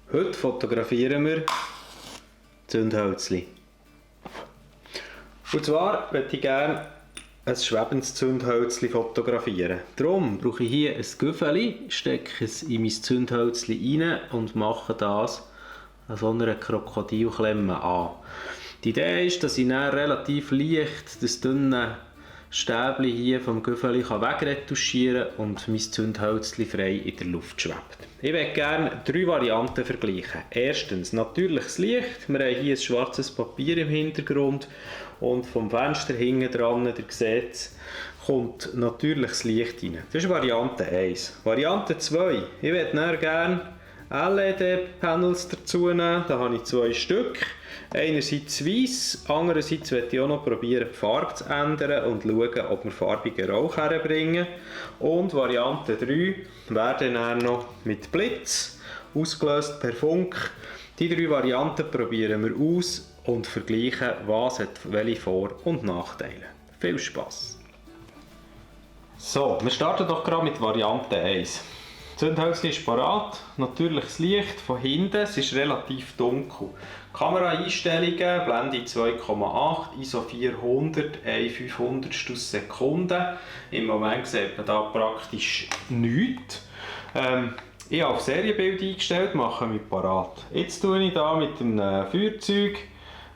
Heute fotografieren wir Zündhölzli. Und zwar möchte ich gerne ein schwebendes Zündhölzli fotografieren. Darum brauche ich hier ein Güffeli, stecke es in mein Zündhölzli rein und mache das an so einer Krokodilklemme an. Die Idee ist, dass ich dann relativ leicht das dünne Stäbchen hier vom Güffeli wegretuschieren kann und mein Zündhölzli frei in der Luft schwebt. Ich möchte gerne 3 Varianten vergleichen. Erstens natürliches Licht. Wir haben hier ein schwarzes Papier im Hintergrund und vom Fenster hinten dran, ihr seht es, kommt natürliches Licht rein. Das ist Variante 1. Variante 2. Ich möchte dann gerne LED-Panels dazu nehmen. Da habe ich 2 Stück. Einerseits weiss, andererseits möchte ich auch noch probieren, die Farbe zu ändern und schauen, ob wir farbigen Rauch herbringen. Und Variante 3 wäre dann noch mit Blitz, ausgelöst per Funk. Die 3 Varianten probieren wir aus und vergleichen, was hat welche Vor- und Nachteile. Viel Spass! So, wir starten doch gerade mit Variante 1. Das Zündhölzli ist parat, natürliches Licht von hinten, es ist relativ dunkel. Kameraeinstellungen, Blende 2,8, ISO 400, 1/500 Sekunde. Im Moment sieht man da praktisch nichts. Ich habe auf Serienbild eingestellt, mache mich parat. Jetzt tue ich da mit dem Feuerzeug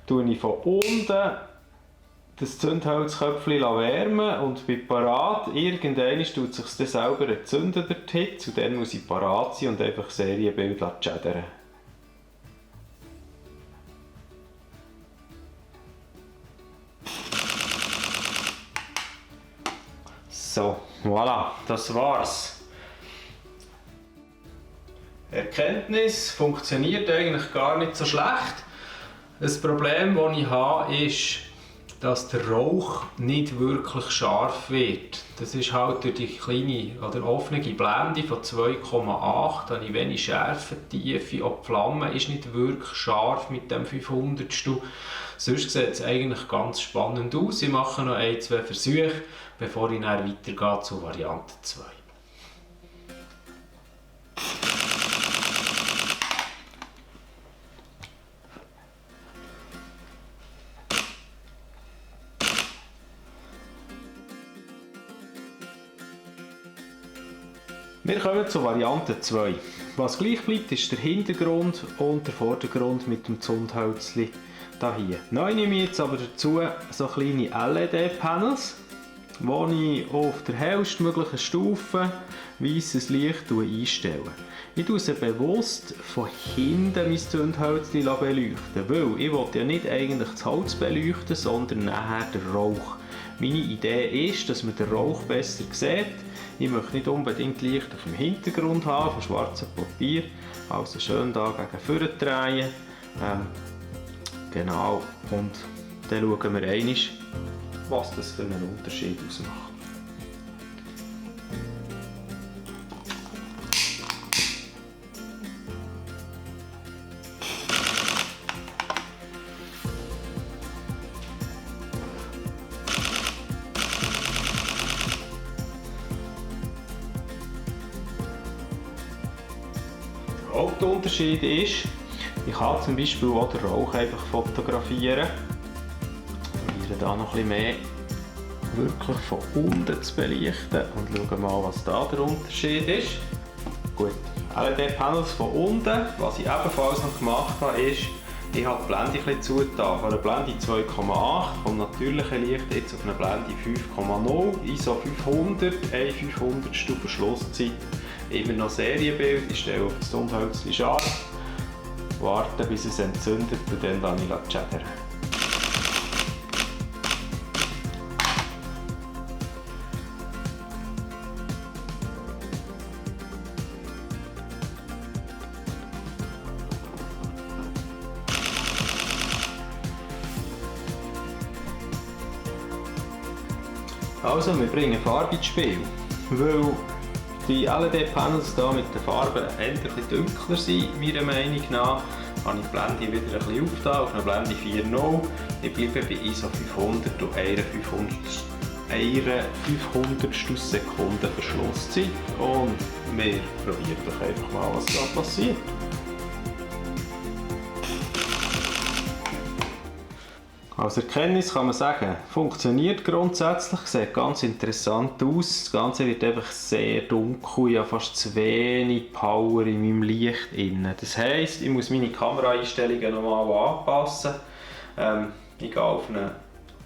von unten das Zündholzköpfchen wärmen und bin parat. Irgendwann tut es sich selber entzünden, der Hitze, und dann muss ich parat sein und einfach Serienbild schädern. So, voilà, das war's. Erkenntnis funktioniert eigentlich gar nicht so schlecht. Das Problem, das ich habe, ist, dass der Rauch nicht wirklich scharf wird. Das ist halt durch die kleine oder offene Blende von 2,8, da habe ich wenig Schärfentiefe. Auch die Flamme ist nicht wirklich scharf mit dem 500. Sonst sieht es eigentlich ganz spannend aus. Ich mache noch 1-2 Versuche, bevor ich dann weitergehe zu Variante 2. Wir kommen zur Variante 2. Was gleich bleibt, ist der Hintergrund und der Vordergrund mit dem Zündhölzli hier. Neu nehme ich jetzt aber dazu so kleine LED-Panels, wo ich auf der höchsten möglichen Stufe weißes Licht einstelle. Ich tue sie bewusst von hinten mein Zündhölzli beleuchten, weil ich will ja nicht eigentlich das Holz beleuchten, sondern nachher den Rauch. Meine Idee ist, dass man den Rauch besser sieht. Ich möchte nicht unbedingt Licht auf dem Hintergrund haben, von schwarzem Papier. Also schön hier gegen vorne drehen. Genau. Und dann schauen wir einmal, was das für einen Unterschied ausmacht. Der Hauptunterschied ist, ich kann zum Beispiel auch den Rauch einfach fotografieren. Ich probiere hier noch ein bisschen mehr wirklich von unten zu belichten und schauen mal, was da der Unterschied ist. Gut, LED-Panels von unten. Was ich ebenfalls noch gemacht habe, ist, ich habe die Blende ein bisschen zugetan. Von einer Blende 2,8 vom natürlichen Licht jetzt auf eine Blende 5,0, ISO 500, 1/500 Verschlusszeit. Immer noch Serienbild, ich stelle auf das Zündhölzli scharf, warte bis es entzündet und dann lasse ich schädern. Also, wir bringen Farbe ins Spiel, weil die LED-Panels hier mit den Farben eher etwas dunkler sind, meiner Meinung nach. Habe ich die Blende wieder ein bisschen aufgetan, auf eine Blende 4.0. Ich bleibe bei ISO 500 und 1/500 Sekunde Verschlusszeit. Und wir probieren doch einfach mal, was da passiert. Als Erkenntnis kann man sagen, funktioniert grundsätzlich, sieht ganz interessant aus. Das Ganze wird einfach sehr dunkel, ich habe fast zu wenig Power in meinem Licht drin. Das heisst, ich muss meine Kameraeinstellungen nochmal anpassen. Ich gehe auf eine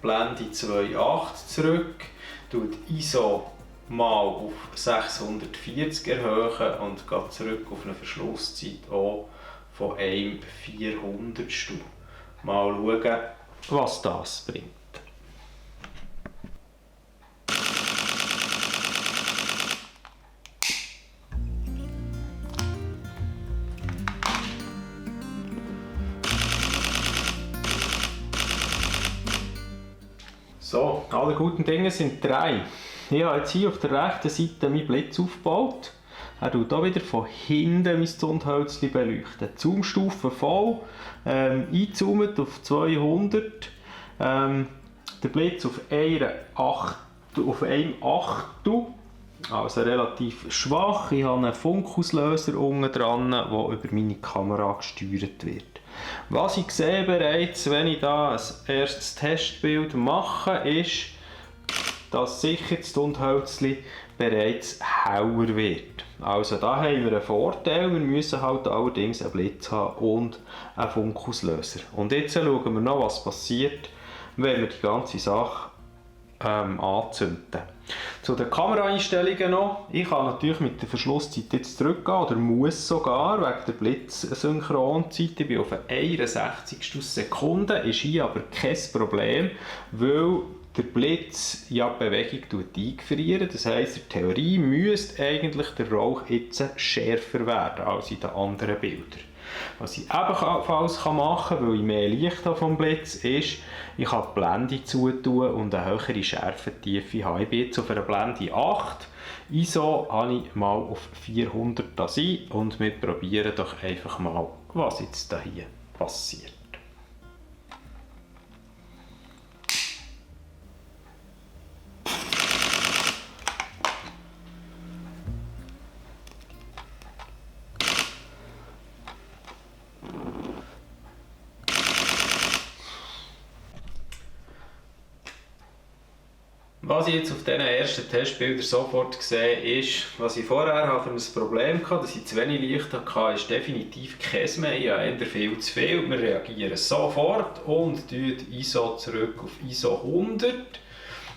Blende 2.8 zurück, tue die ISO mal auf 640 erhöhen und gehe zurück auf eine Verschlusszeit auch von 1/400. Mal schauen, was das bringt. So, alle guten Dinge sind 3. Ich habe jetzt hier auf der rechten Seite meinen Blitz aufgebaut. Er tut hier wieder von hinten mein Zündhölzchen beleuchten. Zoomstufe voll, eingezoomt auf 200. Der Blitz auf 1 Achtel, also relativ schwach. Ich habe einen Funkauslöser unten dran, der über meine Kamera gesteuert wird. Was ich sehe bereits, wenn ich da ein erstes Testbild mache, ist, dass sicher das Zündhölzchen bereits heller wird. Also da haben wir einen Vorteil, wir müssen halt allerdings einen Blitz haben und einen Funkauslöser. Und jetzt schauen wir noch, was passiert, wenn wir die ganze Sache anzünden. Zu den Kameraeinstellungen noch. Ich kann natürlich mit der Verschlusszeit jetzt zurückgehen oder muss sogar wegen der Blitzsynchronzeit. Ich bin auf 61 Sekunde, ist hier aber kein Problem, weil der Blitz ja die Bewegung eingefrieren. Das heisst, in der Theorie müsste eigentlich der Rauch jetzt schärfer werden als in den anderen Bildern. Was ich ebenfalls machen kann, weil ich mehr Licht habe vom Blitz, ist, ich kann die Blende zutun und eine höhere Schärfentiefe haben. Ich bin jetzt auf einer Blende 8. ISO habe ich mal auf 400 sein und wir probieren doch einfach mal, was jetzt hier passiert. Was ich jetzt auf diesen ersten Testbildern sofort sehe, ist, was ich vorher für ein Problem hatte, dass ich zu wenig Licht hatte, ist definitiv kein mehr. Ich habe eher viel zu viel. Wir reagieren sofort und tun ISO zurück auf ISO 100,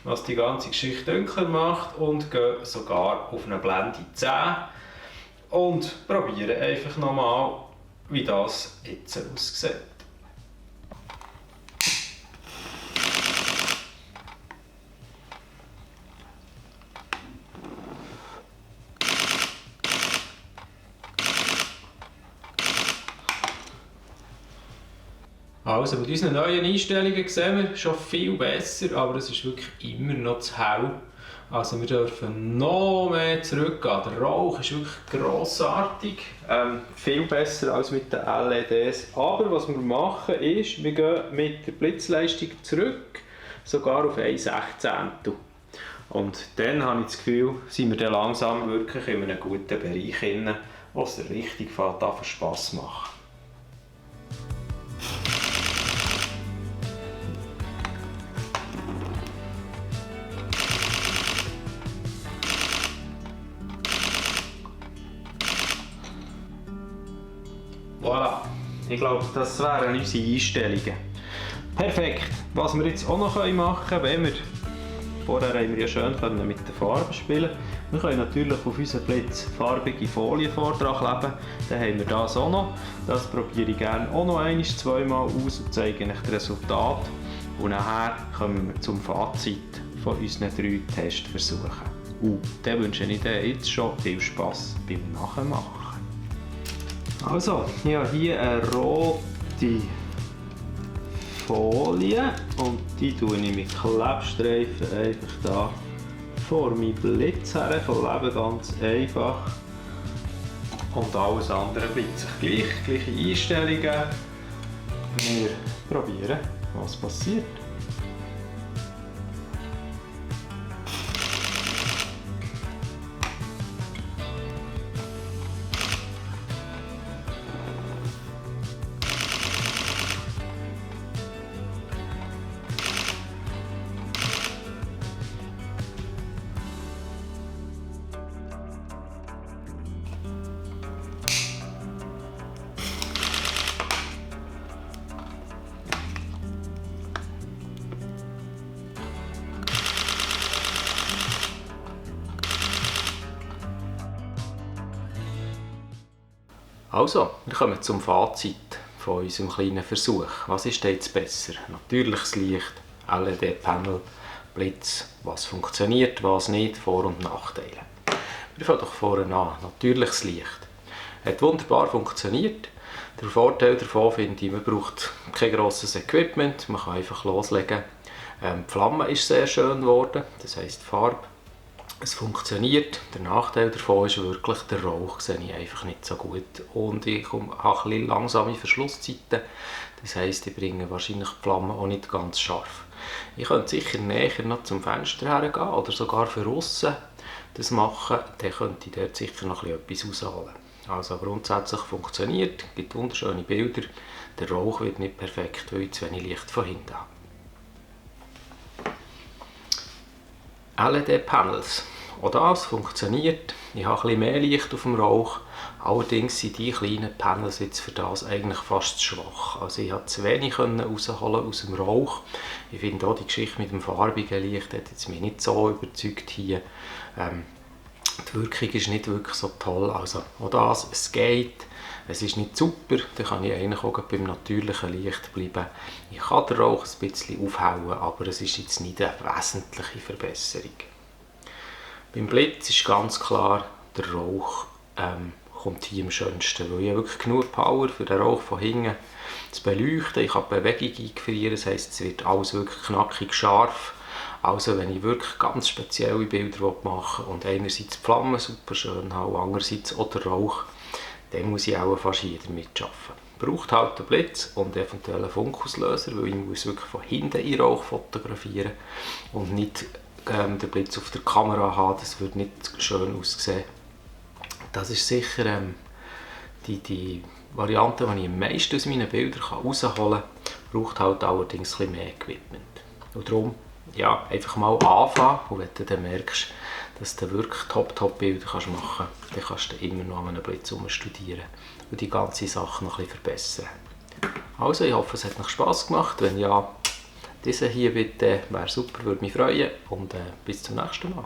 was die ganze Geschichte dunkler macht, und gehen sogar auf eine Blende 10 und probieren einfach nochmal, wie das jetzt aussieht. Also mit unseren neuen Einstellungen sehen wir schon viel besser, aber es ist wirklich immer noch zu hell. Also wir dürfen noch mehr zurückgehen. Der Rauch ist wirklich grossartig, viel besser als mit den LEDs. Aber was wir machen ist, wir gehen mit der Blitzleistung zurück, sogar auf 1/16. Und dann habe ich das Gefühl, sind wir dann langsam wirklich in einem guten Bereich drin, wo es richtig Spass macht. Voilà, ich glaube, das wären unsere Einstellungen. Perfekt. Was wir jetzt auch noch machen können, wenn wir, vorher haben wir ja schön mit den Farben spielen, wir können natürlich auf unseren Blitz farbige Folien vorne kleben. Dann haben wir das auch noch. Das probiere ich gerne auch noch zweimal aus und zeige euch das Resultat. Und nachher kommen wir zum Fazit von unseren 3 Testversuchen. Dann wünsche ich dir jetzt schon viel Spass beim Nachmachen. Also, ich habe hier eine rote Folie und die tue ich mit Klebstreifen einfach da vor meinen Blitz her, klebe ganz einfach. Und alles andere bleibt sich gleich, gleiche Einstellungen. Wir probieren, was passiert. Also, wir kommen zum Fazit von unserem kleinen Versuch. Was ist jetzt besser? Natürliches Licht, LED-Panel, Blitz, was funktioniert, was nicht, Vor- und Nachteile. Wir fangen doch vorne an. Natürliches Licht. Hat wunderbar funktioniert. Der Vorteil davon finde ich, man braucht kein grosses Equipment, man kann einfach loslegen. Die Flamme ist sehr schön geworden, das heisst die Farbe. Es funktioniert. Der Nachteil davon ist wirklich, der Rauch sehe ich einfach nicht so gut. Und ich habe ein bisschen langsame Verschlusszeiten. Das heisst, ich bringe wahrscheinlich die Flamme auch nicht ganz scharf. Ich könnte sicher näher noch zum Fenster hergehen oder sogar für aussen das machen. Dann könnte ich dort sicher noch etwas rausholen. Also grundsätzlich funktioniert, gibt wunderschöne Bilder. Der Rauch wird nicht perfekt, weil ich zu wenig Licht von hinten habe. LED-Panels. Auch das funktioniert. Ich habe ein bisschen mehr Licht auf dem Rauch. Allerdings sind die kleinen Panels jetzt für das eigentlich fast zu schwach. Also ich konnte zu wenig rausholen aus dem Rauch. Ich finde auch die Geschichte mit dem farbigen Licht hat jetzt mich nicht so überzeugt hier. Die Wirkung ist nicht wirklich so toll. Also auch das, es geht. Es ist nicht super, dann kann ich eigentlich auch beim natürlichen Licht bleiben. Ich kann den Rauch ein bisschen aufhauen, aber es ist jetzt nicht eine wesentliche Verbesserung. Beim Blitz ist ganz klar, der Rauch kommt hier am schönsten, weil ich wirklich genug Power für den Rauch von hinten zu beleuchten. Ich kann die Bewegung eingefrieren, das heisst, es wird alles wirklich knackig scharf. Also wenn ich wirklich ganz spezielle Bilder machen will und einerseits die Flammen super schön habe und andererseits auch der Rauch, dann muss ich auch fast hier damit arbeiten. Braucht halt den Blitz und eventuell einen Funkauslöser, weil ich muss wirklich von hinten in Rauch fotografieren und nicht den Blitz auf der Kamera haben, das würde nicht schön aussehen. Das ist sicher die Variante, die ich am meisten aus meinen Bildern herausholen kann, braucht halt allerdings ein bisschen mehr Equipment. Und darum, ja, einfach mal anfangen und wenn du dann merkst, dass du wirklich Top-Bilder machen kannst, dann kannst du immer noch an einem Blitz studieren und die ganze Sache noch ein bisschen verbessern. Also, ich hoffe, es hat noch Spass gemacht. Wenn ja, dieser hier bitte wäre super, würde mich freuen und bis zum nächsten Mal.